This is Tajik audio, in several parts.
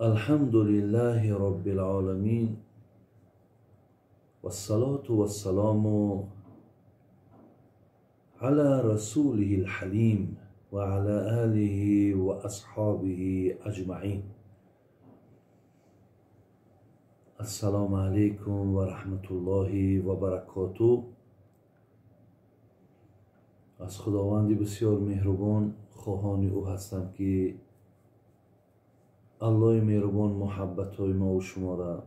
الحمد لله رب العالمين والصلاة والسلام على رسوله الحليم وعلى آله وأصحابه أجمعين. السلام عليكم ورحمة الله وبركاته. از خداوندی بسیار مهربان خواهان او هستم که الله مهربان محبت های ما و شما را،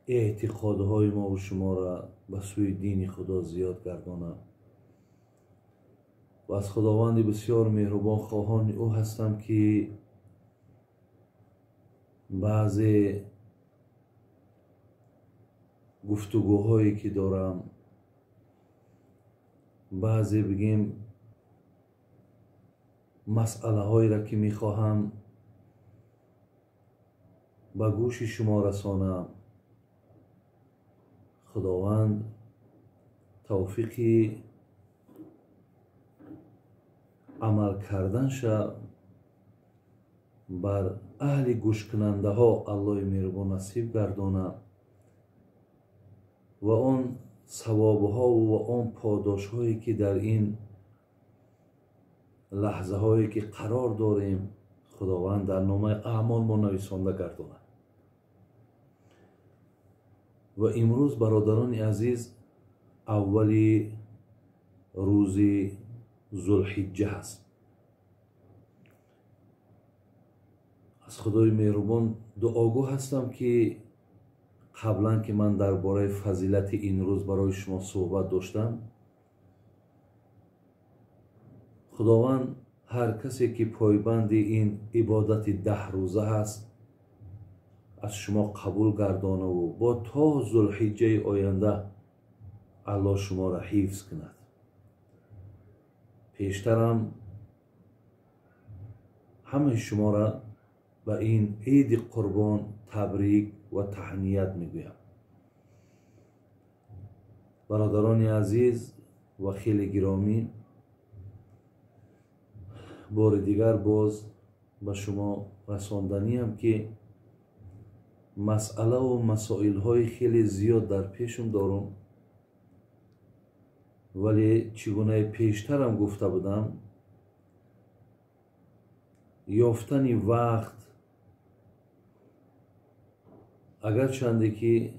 اعتقادهای ما و شما را به سوی دین خدا زیاد گرداند. و از خداوند بسیار مهربان خواهان او هستم که بعض گفتگوهایی که دارم، بعضی بگیم مسئله هایی را که میخواهم به گوش شما رسانم، خداوند توفیقی عمل کردنش بر اهل گوش کننده ها الله مهربان نصیب گردانه و آن ثوابها و آن پاداش هایی که در این لحظه هایی که قرار داریم خداوند در نامه اعمال ما نویسانده گرداند. و امروز برادران عزیز اولی روز ذوالحجه هست. از خدای مهربان دعاگو هستم که قبلا که من درباره فضیلت این روز برای شما صحبت داشتم، خداوند هر کسی که پایبند این عبادت 10 روزه هست از شما قبول گردانه و با تا ذوالحجه آینده الله شما را حفظ کند. پیشترم همه شما را به این عید قربان تبریک و تهنیت میگویم. برادران عزیز و خیلی گرامی، بار دیگر باز به شما رساندنیم که مسئله و مسائل های خیلی زیاد در پیشم دارم، ولی چگونه پیشترم گفته بودم، یافتن وقت اگرچنده که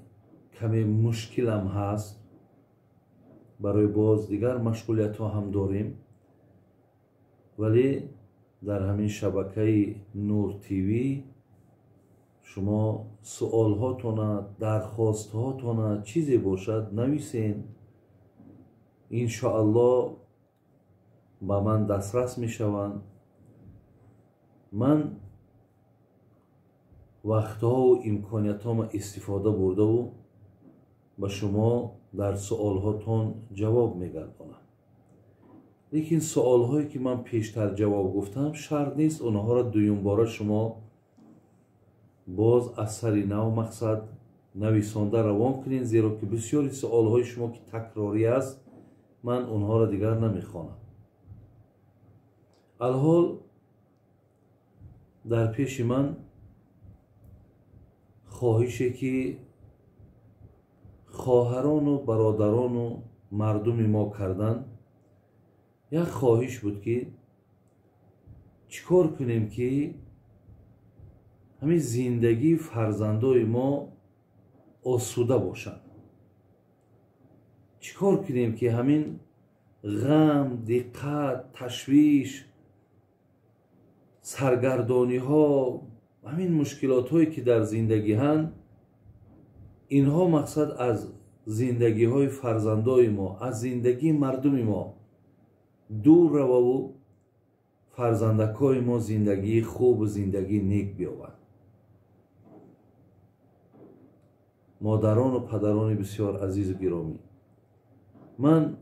کمی مشکلم هست، برای باز دیگر مشغولیت ها هم داریم، ولی در همین شبکه نور تیوی شما سوال هاتون، درخواست هاتون، چیزی باشد نویسین، انشاءالله به من دسترس میشوند. من وقتها و امکانیت ها استفاده برده و به شما در سوال هاتون جواب میگردانم. لیکن سوال هایی که من پیشتر جواب گفتم شرط نیست اونها را دویم باره شما باز از سر نو مقصد نویسانده روان کنین، زیرا که بسیاری سوال های شما که تکراری است من اونها را دیگر نمیخوانم. الحال در پیش من خواهشه که خواهران و برادران و مردم ما کردن، یک خواهش بود که چیکار کنیم که همین زندگی فرزندای ما آسوده باشند. چیکار کنیم که همین غم، دقت، تشویش، سرگردانی ها، همین مشکلات هایی که در زندگی هن، اینها مقصد از زندگی های فرزندای ما، از زندگی مردم ما دور رو و فرزندکای ما زندگی خوب و زندگی نیک بیاورد. مادران و پدران بسیار عزیز و گرامی، من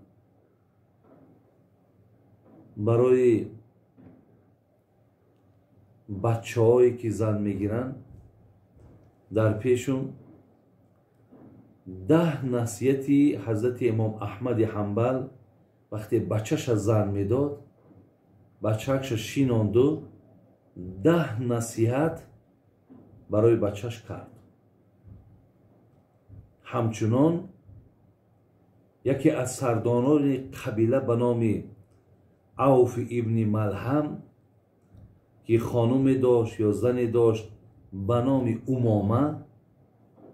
برای بچه هایی که زن میگیرن در پیشون 10 نصیحتی حضرت امام احمد حنبل وقتی بچه‌ش زن میداد، بچه‌ش شیناندو 10 نصیحت барои бачаш кард. Ҳамчунон яке аз сардорони қабила ба номи Авф ибни Малҳам, ки хонуме дошт ё зане дошт ба номи Умома,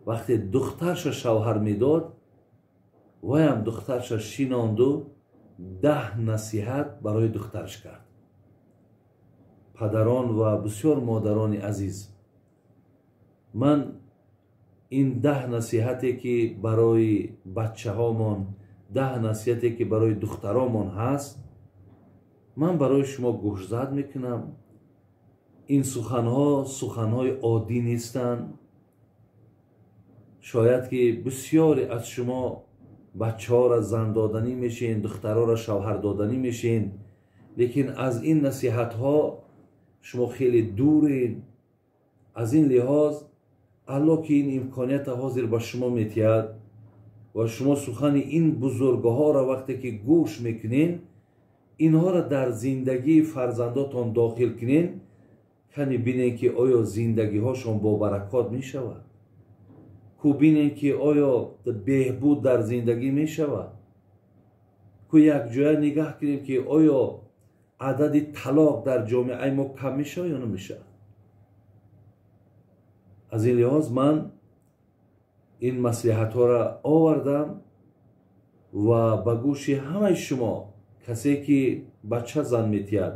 вақте духтарша шавҳар медод, ваям духтарша шинонду 10 насиҳат барои духтарш кард. Падарон ва бисёр модарони азиз, ман ин 10 насиҳате ки барои бачаҳомон, 10 насиҳате ки барои духтаромон ҳаст, ман барои шумо гӯшзад мекунам. Ин суханҳо суханҳои оддӣ нестанд. Шояд ки бисёре аз шумо бачаҳоро зан доданӣ мешин, духтароро шавҳар доданӣ мешин, лекин аз ин насиҳатҳо шумо хеле дуред. Аз ин лиҳоз Аллоҳ ки ин имконията ҳозир ба шумо метиҳад ва шумо сухани ин бузургҳоро вақте ки гӯш мекунед, инҳоро дар зиндагии фарзандотон дохил кунед, кани бинед ки оё зиндагиҳошон бо баракот мешавад, ку бинед ки оё беҳбуд дар зиндагӣ мешавад, ку якҷоя нигаҳ кунем ки оё адади талоқ дар ҷомеаи мо кам мешавад ё намешавад. Аз ин лиҳоз ман ин маслиҳатҳоро овардам ва ба гӯши ҳамаи шумо, касе ки бача зан метиҳад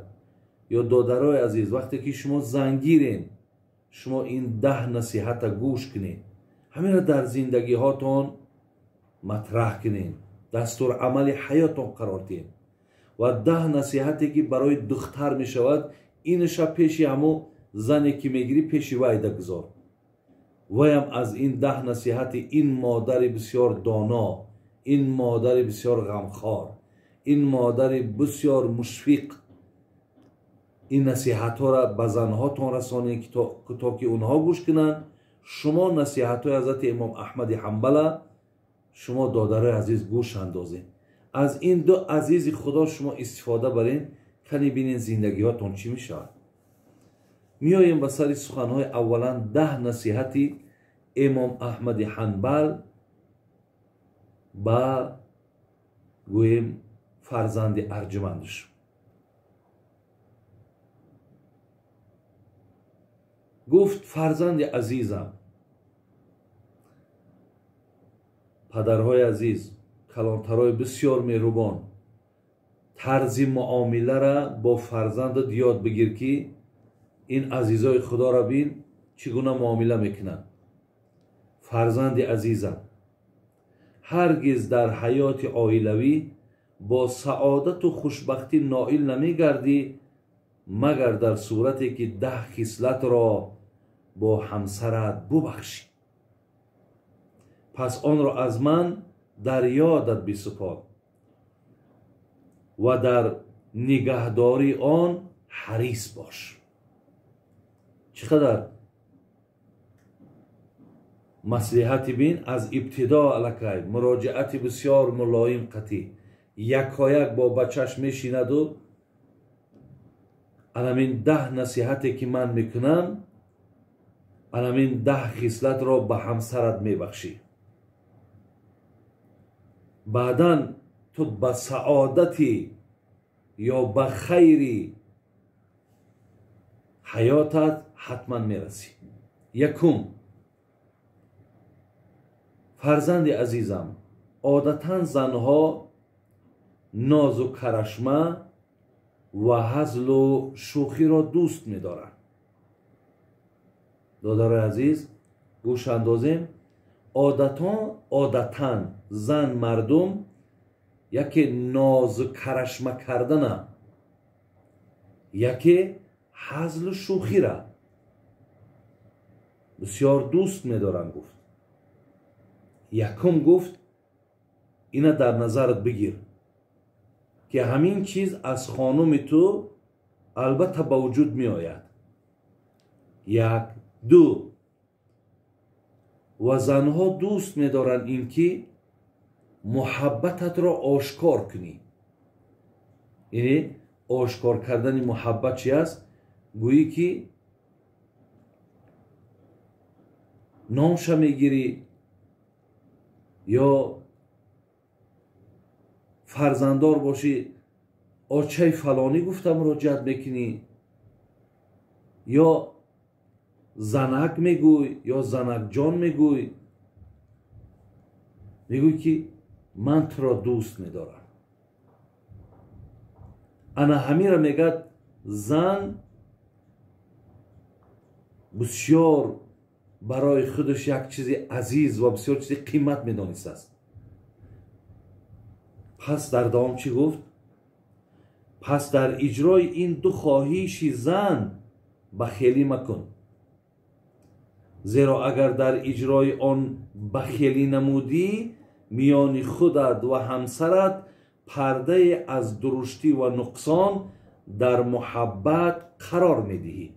ё додарои азиз, вақте ки шумо зангирен, шумо ин 10 насиҳата гӯш кунед, ҳаминро дар зиндагиҳотон матраҳ кунед, дастурамали ҳаётон қарор диҳед. Ва 10 насиҳате ки барои духтар мешавад, инаша пеши ҳамо зане ки мегирӣ пеши вайда гузор. Ваям аз ин 10 насиҳати ин модари бисёр доно, ин модари бисёр ғамхор, ин модари бисёр мушфиқ, ин насиҳатҳоро ба занҳотон расонед, то ки онҳо гӯш кунанд. Шумо насиҳатҳои ҳазрати имом Аҳмади Ҳанбала шумо додарои азиз гӯш андозед. Аз ин ду азизи худо шумо истифода баред, кани бинед зиндагиҳотон чӣ мешавад. Меоем ба сари суханҳои аввалан 10 насиҳати имом Аҳмади Ҳанбал ба гӯем фарзанди арҷумандаш. Гуфт: фарзанди азизам, падарҳои азиз, калонтарҳои бисёр меҳрубон, тарзи муомилара бо фарзандат ёд бигир, ки ин азизои худоро бин чӣ гуна муомила мекунанд. Фарзанди азизам, ҳаргиз дар ҳаёти оилавӣ бо саодату хушбахтӣ ноил намегардӣ, магар дар сурате ки 10 хислатро бо ҳамсарат бубахшӣ. Пас онро аз ман дар ёдат бисупор ва дар нигаҳдории он ҳарис бош. Чӣ қадар маслиҳати бин, аз ибтидо аллакай муроҷиати бисёр мулоим қатӣ якояк бо бачаш мешинаду анамин 10 насиҳате ки ман мекунам, анамин 10 хислатро ба ҳамсарат мебахшӣ. Баъдан ту ба саодати ё ба хайри ҳаётат ҳатман мерасӣ. Якум, фарзанди азизам, одатан занҳо нозу карашма ва ҳазлу шӯхиро дӯст медоранд. Додарои азиз, гӯш андозем. Одатан зан мардум яке нозу карашма кардана, яке ҳазлу шӯхира бисёр дӯст медоранд. Гуфт якум, гуфт ина дар назарат бигир, ки ҳамин чиз аз хонуми ту албатта ба вуҷуд меояд. Як, ду, ва занҳо дӯст медоранд ин ки муҳаббататро ошкор кунӣ. Яъне ошкор кардани муҳаббат чи аст? Гӯӣ ки Номша мегирӣ ё фарзанддор бошӣ, очаи фалонӣ гуфта муроҷиат мекунӣ, ё занак мегӯй, ё занакҷон мегӯй, мегӯй ки ман туро дӯст медорам. Ана ҳамира мегӯяд зан бисёр барои худаш як чизи азиз ва бисёр чизи қимат медонистааст. Пас дар давом чӣ гуфт? Пас дар иҷрои ин ду хоҳиши зан бахелӣ макун, зеро агар дар иҷрои он бахелӣ намудӣ, миёни худат ва ҳамсарат пардае аз дуруштӣ ва нуқсон дар муҳаббат қарор медиҳӣ.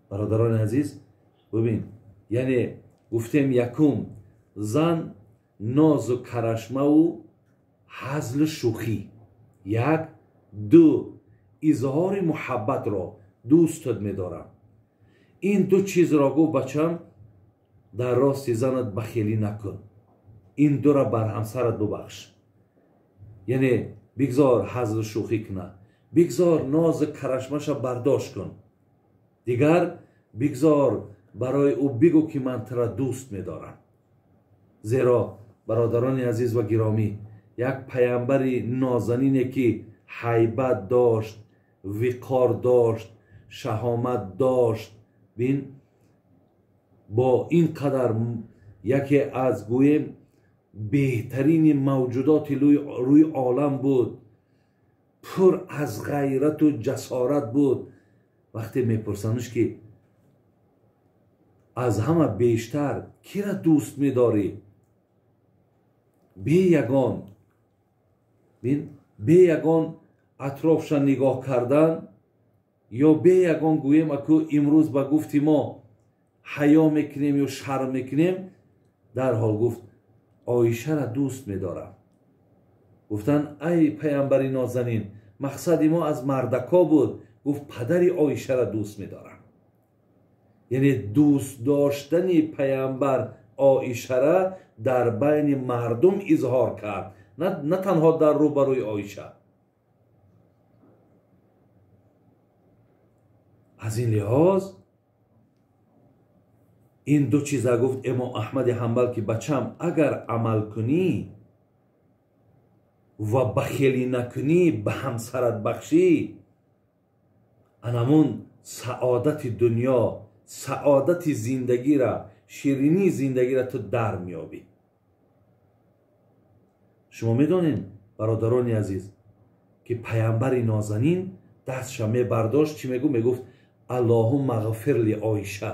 Бародарони азиз, бубин, яъне гуфтем якум зан нозу карашмаву ҳазлу шӯхӣ, як, ду изҳори муҳаббатро дӯстат медорам. Ин ду чизро гуфт бачам, дар рости занат бахелӣ накун, ин дура бар ҳамсарат бубахш. Яъне бигзор ҳазлу шӯхӣ кунад, бигзор нозу карашмаша бардошт кун, дигар бигзор барои ӯ бигӯ ки ман тура дӯст медорам. Зеро бародарони азиз ва гиромӣ, як паямбари нозанине ки ҳайбат дошт, виқор дошт, шаҳомат дошт, бин бо ин қадар яке аз гӯем беҳтарини мавҷудоти рӯи олам буд, пур аз ғайрату ҷасорат буд. Вақте мепурсанаш ки аз ҳама бештар кира дӯст медорӣ, бе ягон бе ягон атрофша нигоҳ кардан ё бе ягон гӯем аку имрӯз ба гуфти мо ҳаё мекунем ё шарм мекунем, дарҳол гуфт Оишара дӯст медорам. Гуфтанд ай паямбари нозанин, мақсади мо аз мардако буд. Гуфт падари Оишара дӯст медорам. Яъне дӯст доштани паямбар Оишара дар байни мардум изҳор кард, на танҳо дар рӯбарӯи Оиша. Аз ин лиҳоз ин ду чиза гуфт имом Аҳмади Ҳанбал ки бачам, агар амал кунӣ ва бахелӣ накунӣ, ба ҳамсарат бахшӣ, анамун саодати дунё, саодати зиндагира, ширинии зиндагира ту дар меёбӣ. Шумо медонед бародарони азиз ки паямбари нозанин дастша мебардошт, чӣ мегуфт? Мегуфт аллоҳумма ғфир ли Оиша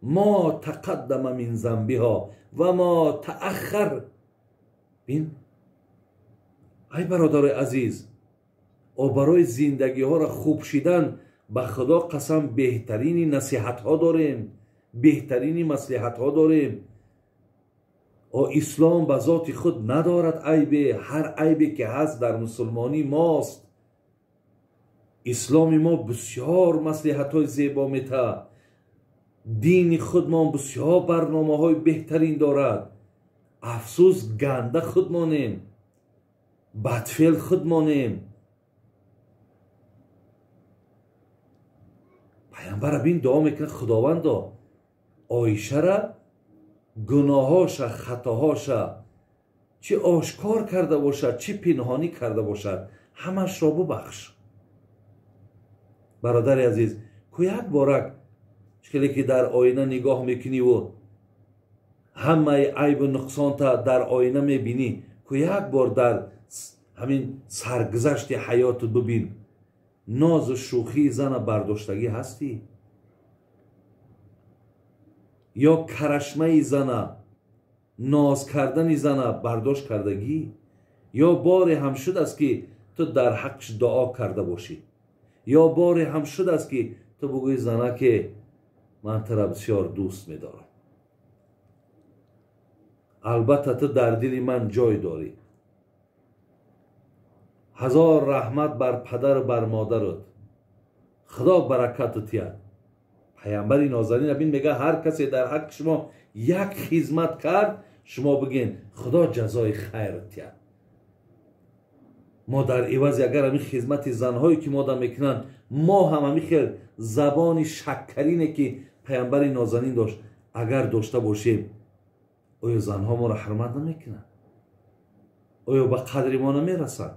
мо тақаддама мин занбиҳо ва мо тааххар. Бин ай бародарои азиз, о барои зиндагиҳоро хуб шидан ба Худо қасам беҳтарини насиҳатҳо дорем, беҳтарини маслиҳатҳо дорем. О ислом ба зоти худ надорад айбе, ҳар айбе ки ҳаст дар мусулмонӣ мост. Исломи мо бисёр маслиҳатҳои зебо метаҳад, дини худмон бисёр барномаҳои беҳтарин дорад. Афсӯс ганда худмонем, бадфеъл худмонем. Паямбара бин дуо мекунад, Худовандо Оишара гуноҳоша, хатоҳоша чӣ ошкор карда бошад, чӣ пинҳонӣ карда бошад, ҳамашро бубахш. Бародари азиз, ку як борак хеле ки дар оина нигоҳ мекуниву ҳамаи айбу нуқсонта дар оина мебинӣ, ку як бор дар ҳамин саргузашти ҳаёту бибин, нозу шӯхии зана бардоштагӣ ҳастӣ? Ё карашмаи зана, ноз кардани зана бардошт кардагӣ? Ё боре ҳам шудааст ки ту дар ҳаққш дуо карда бошӣ? Ё боре ҳам шудааст ки ту бигӯӣ занаке ман тура бисёр дӯст медорам, албатта ту дар дили ман ҷой дорӣ, ҳазор раҳмат бар падару бар модарат, Худо баракату тиҳад. Паямбари нозанин бин мега ҳар касе дар ҳаққи шумо як хизмат кард, шумо бигӯен худо ҷазои хайр диҳад. Мо дар ивази агар ҳамин хизмати занҳое ки мода мекунанд, мо ҳам ҳамин хел забони шаккарине ки паямбари нозанин дошт агар дошта бошем, оё занҳо моро ҳурмат намекунанд? Оё ба қадри мо намерасанд?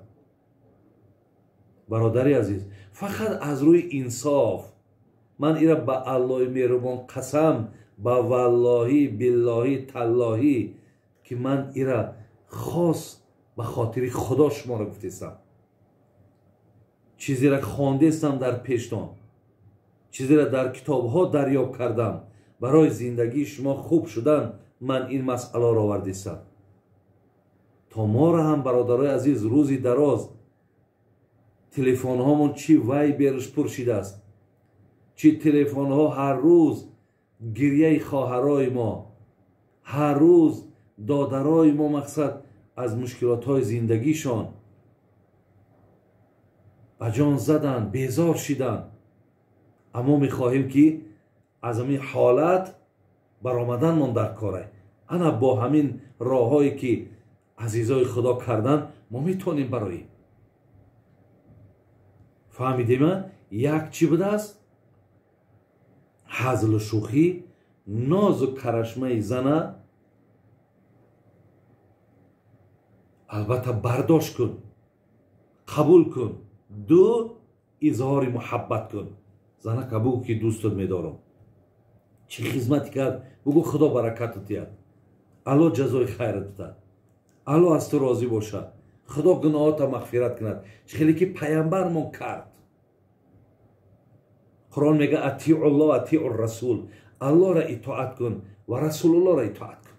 Бародари азиз, фақат аз рӯи инсоф ман ира ба Аллоҳи меҳрубон қасам, ба валлоҳӣ биллоҳӣ таллоҳӣ ки ман ира хос ба хотири худо шуморо гуфтестам. Чизеро хондестам дар пештон, чизеро дар китобҳо дарёб кардам, барои зиндагии шумо хуб шудан ман ин масъаларо овардистам. То моро ҳам бародарои азиз рӯзи дароз телефонҳомон чи вайберш пур шидааст, чи телефонҳо ҳар рӯз гирияи хоҳарои мо, ҳар рӯз додарои мо мақсад аз мушкилотҳои зиндагишон ба ҷон задан, безор шидан. Аммо мехоҳем ки аз ҳамин ҳолат баромаданмон дар корай. Ана бо ҳамин роҳҳое ки азизои худо кардан мо метавонем бароем. Фаҳмидема? Як чӣ будааст? Ҳазлу шӯхӣ, нозу карашмаи зана албатта бардошт кун, қабул кун. Ду, изҳори муҳаббат кун. Занака бугӯ ки дӯстат медорам, чӣ хизмате кард бугӯ худо баракатат диҳад, Алло ҷазои хайрат диҳад, Алло аз ту розӣ бошад, худо гуноҳота мағфират кунад. Чӣ хеле ки паямбармон кард. Қуръон мега атиу ллоҳ атиу расул, Аллоҳро итоат кун ва расулуллоҳро итоат кун.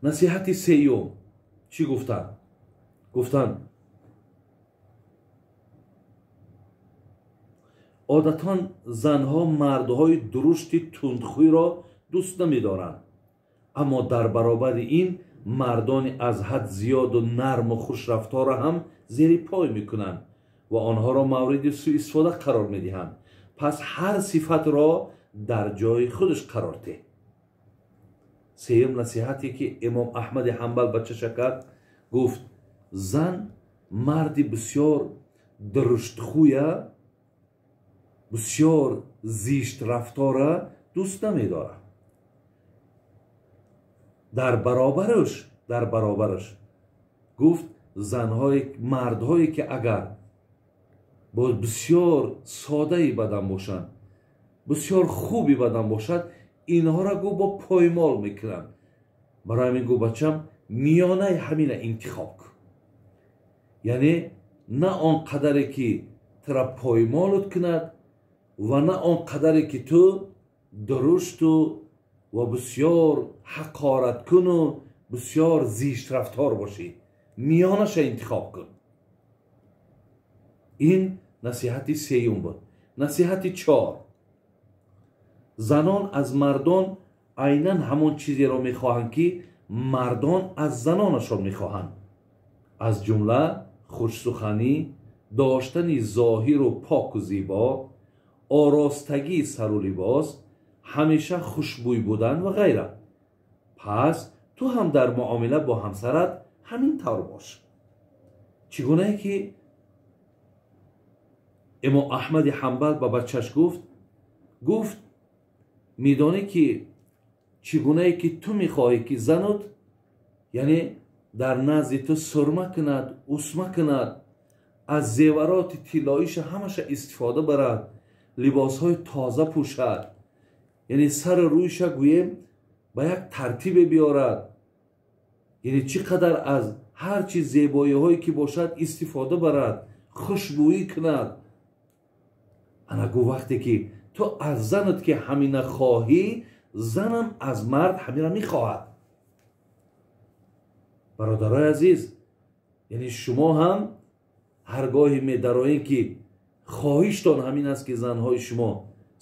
Насиҳати сеюм чӣ гуфтанд? Гуфтанд одатан занҳо мардҳои дурушти тундхӯйро дӯст намедоранд, аммо дар баробари ин мардони аз ҳад зиёду нарму хушрафторро ҳам зери пой мекунанд ва онҳоро мавриди суистифода қарор медиҳанд. Пас ҳар сифатро дар ҷои худаш қарор деҳ. Сеюм насиҳате ки имом Аҳмади Ҳанбал ба чаша кард, гуфт зан марди бисёр дуруштхӯя, бисёр зиштрафтора дӯст намедорад. Дар баробараш гуфт занҳое, мардҳое ки агар бо бисёр содаи бадан бошанд, бисёр хуби бадан бошад, инҳоро гу бо поймол мекунанд. Барои ҳамин гу бачам миёнаи ҳамина интихоб кун. Яъне на он қадаре ки тура поймолут кунад ва на он қадаре ки ту дурушту ва бисёр ҳақораткуну бисёр зиштрафтор бошӣ. Миёнаша интихоб кун. Ин насиҳати сеюм буд. Насиҳати чор, занон аз мардон айнан ҳамон чизеро мехоҳанд ки мардон аз занонашон мехоҳанд, аз ҷумла хушсуханӣ, доштани зоҳиру поку зебо, оростагии сару либос, ҳамеша хушбӯй будан ва ғайра. Пас ту ҳам дар муомила бо ҳамсарат ҳамин тавр бош. Чӣ гунае ки имом Аҳмади Ҳанбал ба бачаш гуфт медонӣ ки чӣ гунае ки ту мехоҳӣ ки занот яъне дар назди ту сурма кунад, усма кунад, аз зевароти тиллоиша ҳамаша истифода барад, либосҳои тоза пӯшад, яъне сару рӯйша гӯем ба як тартибе биёрад, яъне чӣ қадар аз ҳар чи зебоиҳое ки бошад истифода барад, хушбӯӣ кунад. Ана гӯ вақте ки ту аз занат ки ҳамина хоҳӣ, занам аз мард ҳамина мехоҳад. Бародарои азиз, яъне шумо ҳам ҳар гоҳе медароед ки хоҳиштон ҳамин аст ки занҳои шумо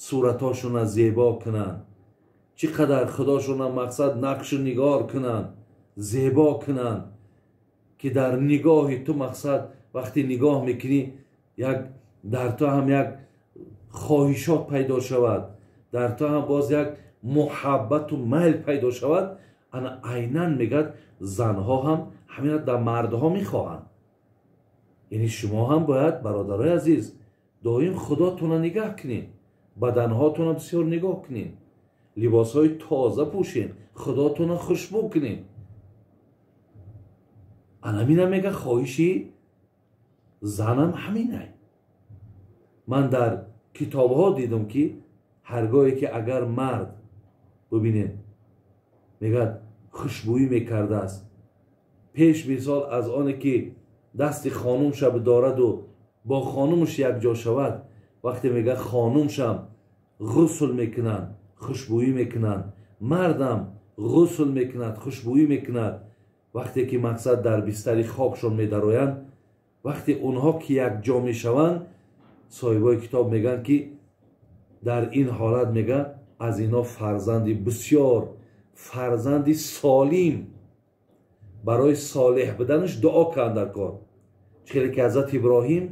суратҳошонро зебо кунанд, чӣ қадар худошонро мақсад нақшу нигор кунанд, зебо кунанд, ки дар нигоҳи ту мақсад Вақте нигоҳ мекунӣ, як дар ту ҳам як хоҳишот пайдо шавад, дар ту ҳам боз як муҳаббату майл пайдо шавад. Ана айнан мегӯяд, занҳо ҳам ҳамина дар мардҳо мехоҳанд. Яъне шумо ҳам бояд, бародарои азиз, доим худотона нигаҳ кунед, баданҳотона бисёр нигоҳ кунед, либосҳои тоза пӯшед, худотона хушбӯ кунед. Анамина мега хоҳиши занам ҳаминай. Ман дар китобҳо дидам, ки ҳаргоҳе ки агар мард бубинед, мегӯяд, хушбӯӣ мекардааст, пеш мисол аз оне ки дасти хонумша бидораду бо хонумш якҷо шавад, вақте мегӯяд хонумшам ғусл мекунанд, хушбӯӣ мекунанд, мардам ғусл мекунад, хушбӯӣ мекунад, вақте ки мақсад дар бистари хобшон медароянд, вақте онҳо ки якҷо мешаванд, соҳибои китоб мегӯянд, ки дар ин ҳолат мегӯяд аз ино фарзанди бисёр, фарзанди солим, барои солеҳ буданаш дуо карданд дар кор. Хеле ки ҳазрат Иброҳим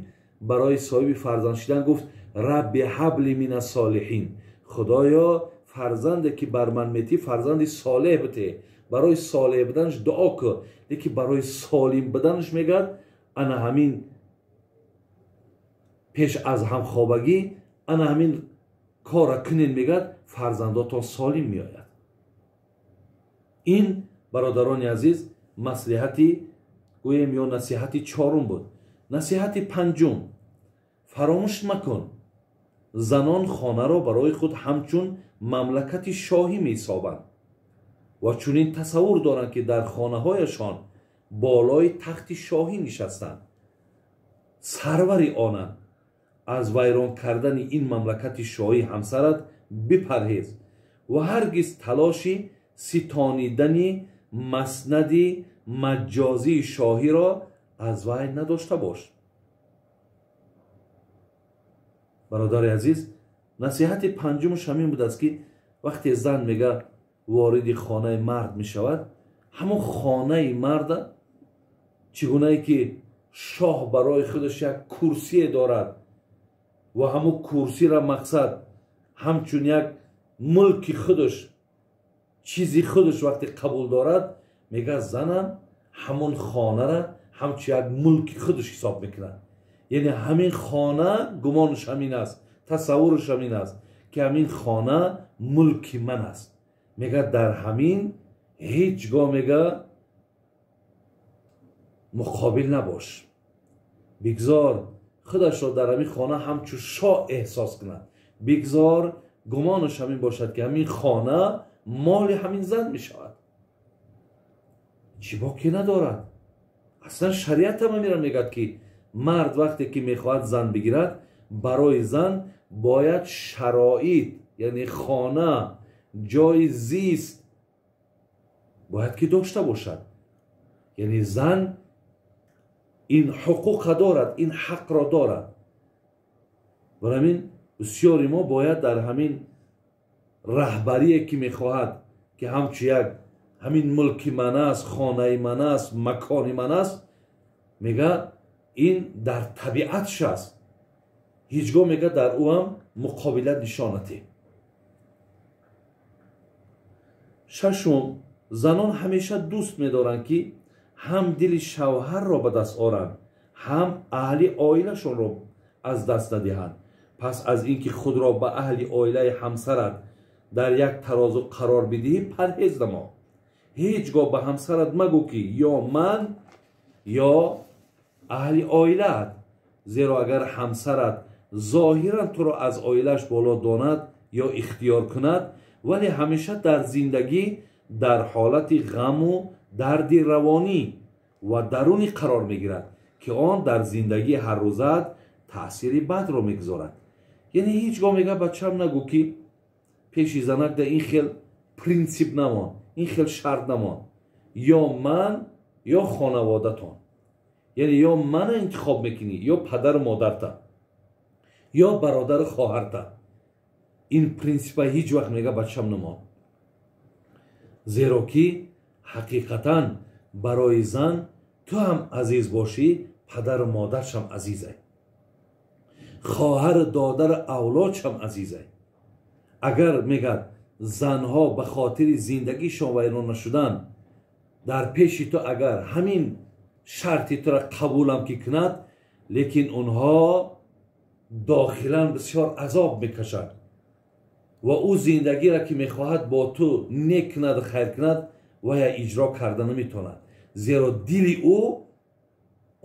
барои соҳиби фарзанд шидан гуфт: рабби ҳабли мина солиҳин, худоё фарзанде ки бар ман метӣ фарзанди солеҳ бите. Барои солеҳ буданаш дуо кун, лекин барои солим буданаш мегӯяд ана ҳамин пеш аз ҳамхобагӣ ана ҳамин кора кунен, мегӯяд фарзандотон солим меояд. Ин, бародарони азиз, маслиҳати гӯем ё насиҳати чорум буд. Насиҳати панҷум: фаромӯш макун, занон хонаро барои худ ҳамчун мамлакати шоҳӣ меҳисобанд ва чунин тасаввур доранд, ки дар хонаҳояшон болои тахти шоҳӣ нишастанд, сарвари онанд. Аз вайрон кардани ин мамлакати шоҳӣ ҳамсарат бипарҳез ва ҳаргиз талоши ситонидани маснади маҷозии шоҳиро аз вай надошта бош. Бародари азиз, насиҳати панҷумаш ҳамин будааст, ки вақте зан мега вориди хонаи мард мешавад, ҳамон хонаи марда чӣ гунае ки шоҳ барои худаш як курсие дорад ва ҳамон курсиро мақсад ҳамчун як мулки худаш, чизи худаш вақте қабул дорад, мега занам ҳамон хонара ҳамчун як мулки худаш ҳисоб мекунад. Яъне ҳамин хона гумонаш ҳамин аст, тасаввураш ҳамин аст, ки ҳамин хона мулки ман аст. Мега дар ҳамин ҳеҷ гоҳ мега муқобил набош, бигзор худашро дар ҳамин хона ҳамчун шоҳ эҳсос кунад, бигзор гумонаш ҳамин бошад, ки ҳамин хона моли ҳамин зан мешавад. Чӣ боке надорад? Аслан шариат ҳам ҳаминро мегӯяд, ки мард вақте ки мехоҳад зан бигирад, барои зан бояд шароит, яъне хона, ҷои зист бояд ки дошта бошад. Яъне зан ин ҳуқуқа дорад, ин ҳақро дорад. Барои ҳамин бисёри мо бояд дар ҳамин раҳбарие ки мехоҳад, ки ҳамчун як ҳамин мулки ман аст, хонаи ман аст, макони ман аст, мега ин дар табиатш аст, ҳеҷ гоҳ мега дар ӯ ҳам муқобилат нишон надиҳ. Шашум, занон ҳамеша дӯст медоранд, ки ҳам дили шавҳарро ба даст оранд, ҳам аҳли оилашонро аз даст надиҳанд. Пас аз ин ки худро ба аҳли оилаи ҳамсарат дар як тарозу қарор бидиҳӣ, парҳез намо. Ҳеҷ гоҳ ба ҳамсарат магӯ, ки ё ман ё аҳли оилаат, зеро агар ҳамсарат зоҳиран туро аз оилааш боло донад ё ихтиёр кунад, вале ҳамеша дар зиндагӣ дар ҳолати ғаму дарди равонӣ ва дарунӣ қарор мегирад, ки он дар зиндагии ҳаррӯзаат таъсири бадро мегузорад. Яъне ҳеҷ гоҳ мега бачам нагӯ, ки пеши занак да ин хел принсип намон, ин хел шарт намон, ё ман ё хонаводатон. Яъне ё мана интихоб мекунӣ, ё падару модарта, ё бародару хоҳарта. Ин принсипа ҳеҷ вақт мега бачам намон, зеро ки ҳақиқатан барои зан ту ҳам азиз бошӣ, падару модаршам азизай, хоҳару додару авлодшам азизай. Агар мегӯяд занҳо ба хотири зиндагишон вайрон нашудан дар пеши ту агар ҳамин шарти тура қабулам ки кунад, лекин онҳо дохилан бисёр азоб мекашанд ва ӯ зиндагиро ки мехоҳад бо ту нек кунаду хайр кунад, вая иҷро карда наметавонад, зеро дили ӯ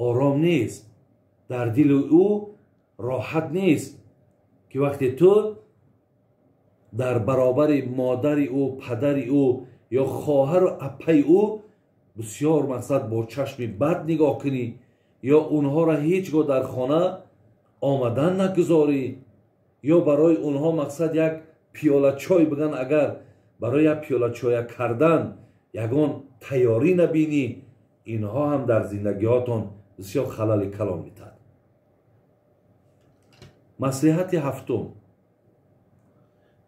ором нест, дар дили ӯ роҳат нест ки вақте ту дар баробари модари ӯ, падари ӯ ё хоҳару апаи ӯ бисёр мақсад бо чашми бад нигоҳ кунӣ ё онҳоро ҳеҷ гоҳ дар хона омадан нагузорӣ ё барои онҳо мақсад як пиёла чой биган, агар барои як пиёла чоя кардан ягон тайёрӣ набинӣ, инҳо ҳам дар зиндагиҳотон бисёр халали калон метаҳад. Маслиҳати ҳафтум: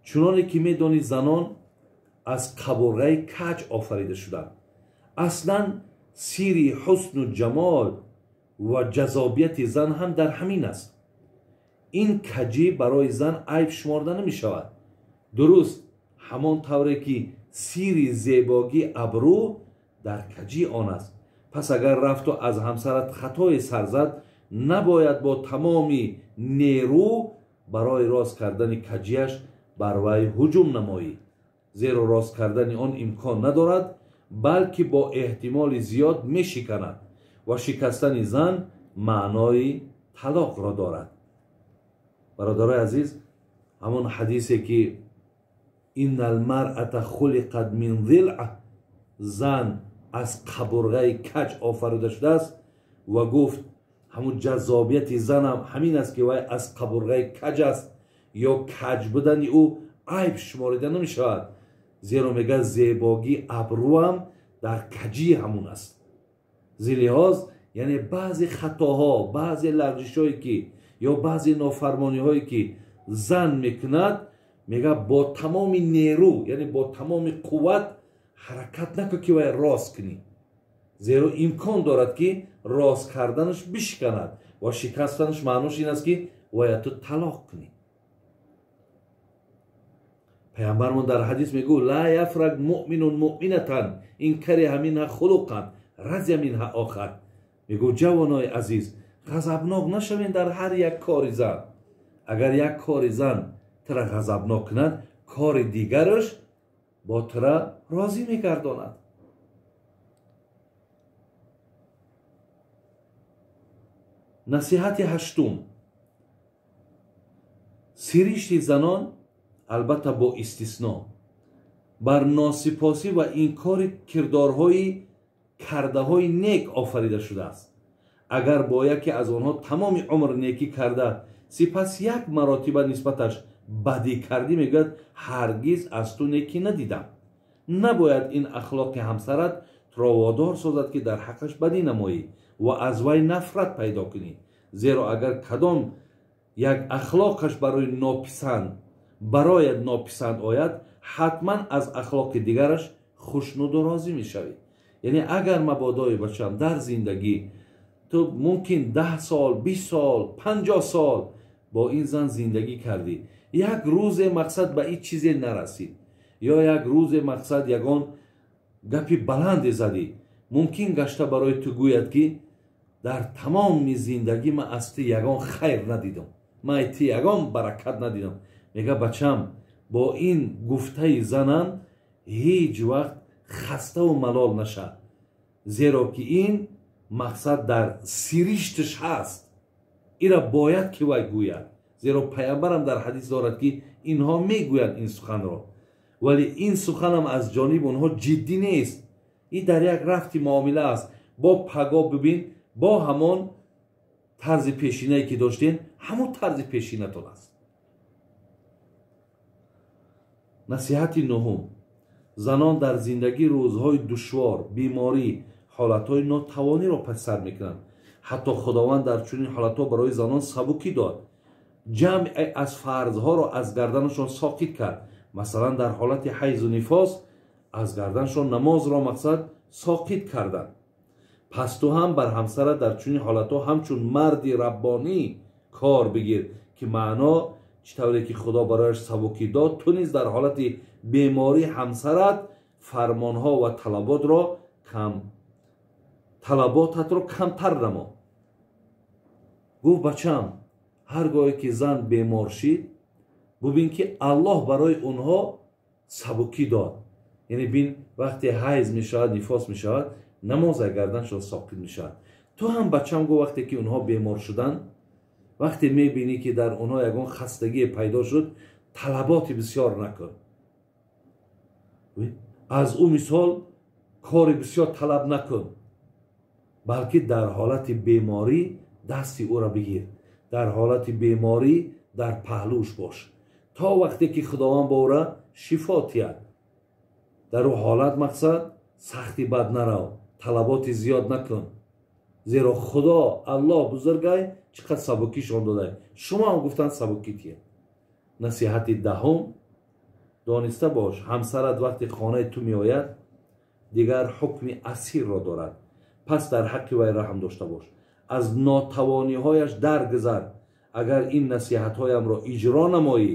чуноне ки медонӣ, занон аз қабурғаи каҷ офарида шуданд. Аслан сири ҳусну ҷамол ва ҷазобияти зан ҳам дар ҳамин аст. Ин каҷӣ барои зан айб шуморда намешавад. Дуруст ҳамон тавре ки сири зебогӣ абрӯ дар каҷӣ он аст. Пас агар рафту аз ҳамсарат хатое сар зад, набояд бо тамоми нерӯ барои рост кардани каҷиаш бар вай ҳуҷум намоӣ, зеро рост кардани он имкон надорад, балки бо эҳтимоли зиёд мешиканад ва шикастани зан маънои талоқро дорад. Бародарои азиз, ҳамон ҳадисе ки инна алмаръата хулиқат мин зилъ, зан аз қабурғаи каҷ офарида шудааст, ва гуфт ҳамун ҷазобияти занам ҳамин аст ки вай аз қабурғаи каҷ аст ё каҷ будани ӯ айб шуморида намешавад, зеро мегӯяд зебогии абрӯам дар каҷии ҳамун аст. Зилиҳоз яъне баъзе хатоҳо, баъзе лағжишҳое ки ё баъзе нофармониҳое ки зан мекунад, мегӯяд бо тамоми нерӯ, яъне бо тамоми қувват ҳаракат накун ки вай рост кунӣ, зеро имкон дорад ки рост карданаш бишиканад ва шикастанаш маънош ин аст ки вая ту талоқ кунӣ. Паямбармон дар ҳадис мегӯ: ла яфрак муъминун муъминатан ин кариҳа минҳа хулуқан разия минҳа охар. Мегӯ ҷавонои азиз, ғазабнок нашавед дар ҳар як кори зан. Агар як кори зан тура ғазабнок кунад, кори дигараш бо тура розӣ мегардонад. Насиҳати ҳаштум: сиришти занон, албатта бо истисно, бар носипосӣ ва инкори кирдорҳои кардаҳои нек офарида шудааст. Агар бо яке аз онҳо тамоми умр некӣ карда, сипас як маротиба нисбаташ бадӣ кардӣ, мегӯяд ҳаргиз аз ту некӣ надидам. Набояд ин ахлоқи ҳамсарат туро водор созад ки дар ҳаққаш бадӣ намоӣ ва аз вай нафрат пайдо кунӣ, зеро агар кадом як ахлоқаш барояд нописанд ояд, ҳатман аз ахлоқи дигараш хушнуду розӣ мешавӣ. Яъне агар мабодои бачам дар зиндагӣ ту мумкин 10 сол, 20 сол, 50 сол бо ин зан зиндагӣ кардӣ, як рӯзе мақсад ба ин чизе нарасид ё як рӯзе мақсад ягон гапи баланде задӣ, мумкин гашта барои ту гӯяд ки дар тамоми зиндагӣ ман аз ту ягон хайр надидам, ман аз ту ягон баракат надидам. Мега бачам, бо ин гуфтаи занам ҳеҷ вақт хаставу малол наша, зеро ки ин мақсад дар сиришташ ҳаст, ира бояд ки вай гӯяд, зеро паямбарам дар ҳадис дорад ки инҳо мегӯянд ин суханро, вале ин суханам аз ҷониби онҳо ҷиддӣ нест, ин дар як рафти муомила аст. Бо паго бибин, бо ҳамон тарзи пешинае ки доштем, ҳамон тарзи пешинатон аст. Насиҳати нуҳум: занон дар зиндагӣ рӯзҳои душвор, беморӣ, ҳолатҳои нотавониро пас сар мекунанд. Ҳатто Худованд дар чунин ҳолатҳо барои занон сабукӣ дод, ҷамъе аз фарзҳоро аз гарданашон соқит кард. Масалан, дар ҳолати ҳайзу нифос аз гарданашон намозро мақсад соқит карданд. Пас ту ҳам бар ҳамсарат дар чунин ҳолатҳо ҳамчун марди раббонӣ кор бигир, ки маъно чӣ тавре ки Худо барояш сабукӣ дод, ту низ дар ҳолати беморӣ ҳамсарат фармонҳо ва талаботатро камтар намо. Гуфт: бачам, ҳар гоҳе ки зан бемор шид, бубин ки Аллоҳ барои онҳо сабукӣ дод. Яъне бин, вақте ҳайз мешавад, нифос мешавад, намоз гарданшон соқит мешавад. Ту ҳам, бачам, гуфт, вақте ки онҳо бемор шуданд, вақте мебинӣ ки дар онҳо ягон хастагие пайдо шуд, талаботи бисёр накун, аз ӯ мисол кори бисёр талаб накун, балки дар ҳолати беморӣ дасти ӯро бигир, дар ҳолати беморӣ дар паҳлӯш бош то вақте ки Худованд ба ӯра шифо тиҳад. Дар ӯ ҳолат мақсад сахти бад нарав, талаботи зиёд накун, зеро Худо Аллоҳ бузургай, чӣ қадр сабукишон додай, шумо ҳам гуфтанд сабукӣ тиҳед. Насиҳати даҳум: дониста бош, ҳамсарат вақте хонаи ту меояд, дигар ҳукми асирро дорад. Пас дар ҳаққи вай раҳм дошта бош, аз нотавониҳояш даргузар. Агар ин насиҳатҳоямро иҷро намоӣ,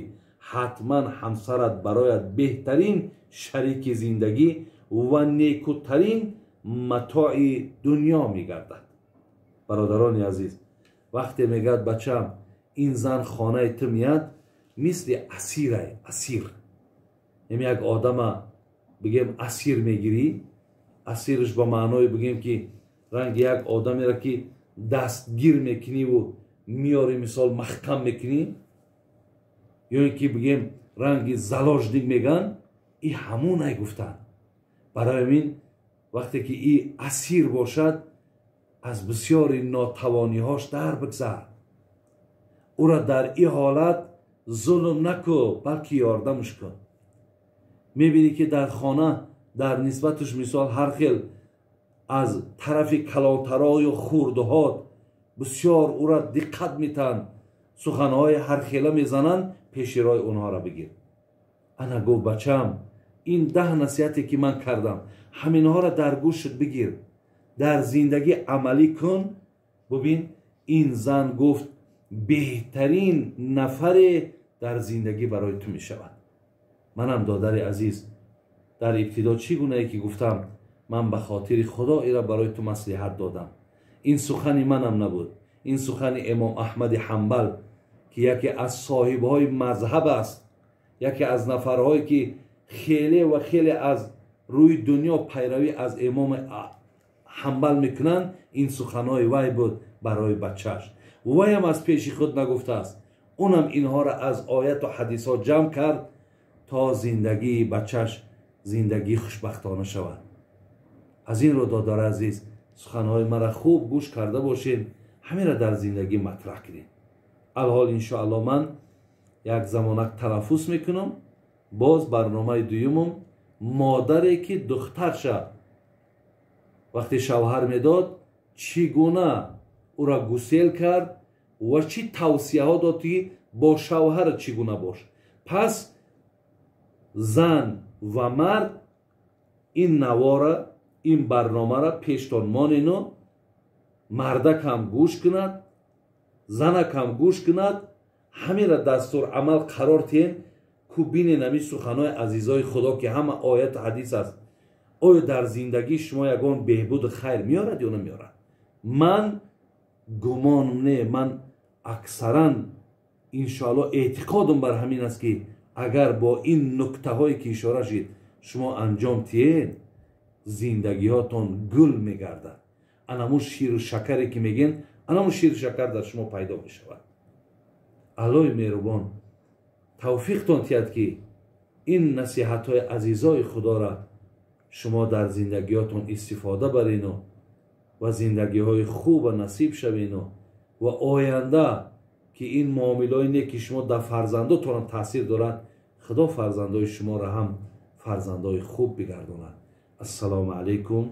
ҳатман ҳамсарат барояд беҳтарин шарики зиндагӣ ва некутарин матои дунё мегардад. Бародарони азиз, вақте мегӯяд: бачам, ин зан хонаи ту меяд, мисли асирай, асир. Ем як одама бигем асир мегирӣ, асирш ба маъное бигем ки ранги як одамеро ки дастгир мекуниву меёри, мисол маҳкам мекунӣ, ё ин ки бигем ранги заложник меган, и ҳамонай гуфтанд. Барои ҳамин вақте ки и асир бошад, аз бисёри нотавониҳош дар бигзар, ӯра дар и ҳолат зулм наку, балки ёрдамш кун. Мебинӣ ки дар хона дар нисбаташ мисол ҳар хел аз тарафи калонтарою хурдҳот бисёр ӯра диққат метаҳанд, суханҳои ҳархела мезананд, пеши роҳи онҳоро бигир. Ана гуфт: бачам, ин 10 насиҳате ки ман кардам, ҳаминҳоро дар гӯшт бигир, дар зиндагӣ амалӣ кун. Бубин, ин зан, гуфт, беҳтарин нафаре дар зиндагӣ барои ту мешавад. Манам, додари азиз, дар ибтидо чӣ гунае ки гуфтам, ман ба хотири Худо ира барои ту маслиҳат додам. Ин сухани манам набуд, ин сухани имом Аҳмади Ҳамбал, ки яке аз соҳибҳои мазҳаб аст, яке аз нафарҳое ки хеле ва хеле аз рӯи дунё пайравӣ аз имоми Ҳамбал мекунанд. Ин суханҳои вай буд барои бачааш. Вайам аз пеши худ нагуфтааст, унам инҳоро аз ояту ҳадисҳо ҷамъ кард то зиндагии бачаш зиндагии хушбахтона шавад. Аз ин рӯ, додари азиз, суханҳои мара хуб гӯш карда бошед, ҳамеро дар зиндагӣ матраҳ кунед. Алҳол, иншоалло, ман як замонак танаффус мекунам. Боз барномаи дуюмум: модаре ки духтарша вақте шавҳар медод, чӣ гуна ӯра гусел кард ва чӣ тавсияҳо дод, ки бо шавҳар чӣ гуна бош. Пас зан ва мард ин навора, ин барномара пештон монену мардакам гӯш кунад, занакам гӯш кунад, ҳамера дастурамал қарор тиҳем, ку бинен ҳамин суханҳои азизои Худо, ки ҳама ояту ҳадис аст, оё дар зиндагии шумо ягон беҳбуду хайр меорад ё намеорад. Ман гумонам не, ман аксаран, иншоалло, эътиқодам бар ҳамин аст, ки агар бо ин нуктаҳое ки ишора шид шумо анҷом тиҳед, зиндагиҳотон гул мегардад. Анамун ширу шакаре ки мегӯен, анамун ширу шакар дар шумо пайдо мешавад. Аллоҳи меҳрубон тавфиқтон тиҳад, ки ин насиҳатҳои азизои Худоро шумо дар зиндагиҳотон истифода барену ва зиндагиҳои хуба насиб шавену ва оянда ки ин муомилаҳои неки шумо дар фарзандотонам таъсир дорад, Худо фарзандои шуморо ҳам фарзандои хуб бигардонад. Ассалому алайкум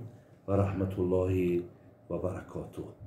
ва раҳматуллоҳи ва баракотуҳ.